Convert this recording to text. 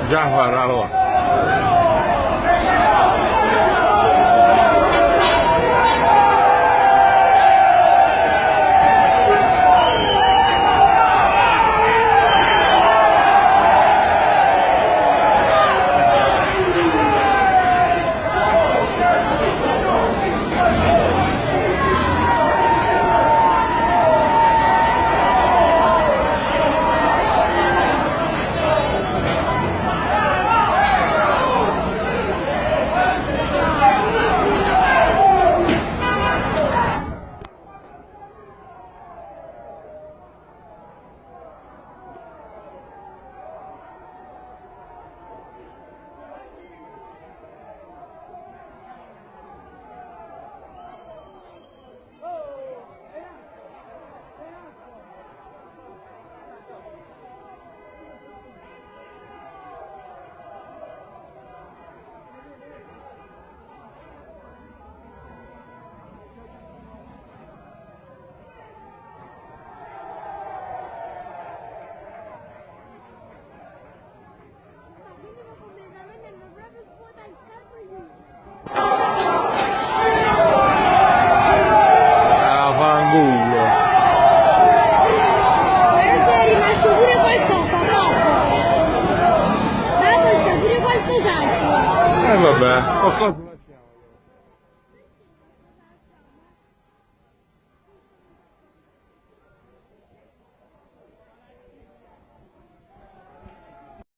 Già farà. Quindi completamente hanno proprio svuotato il campo. Ah, fanculo. Però se è rimasto pure qualcosa dopo. Dopo c'è pure qualcos'altro. E vabbè, qualcosa.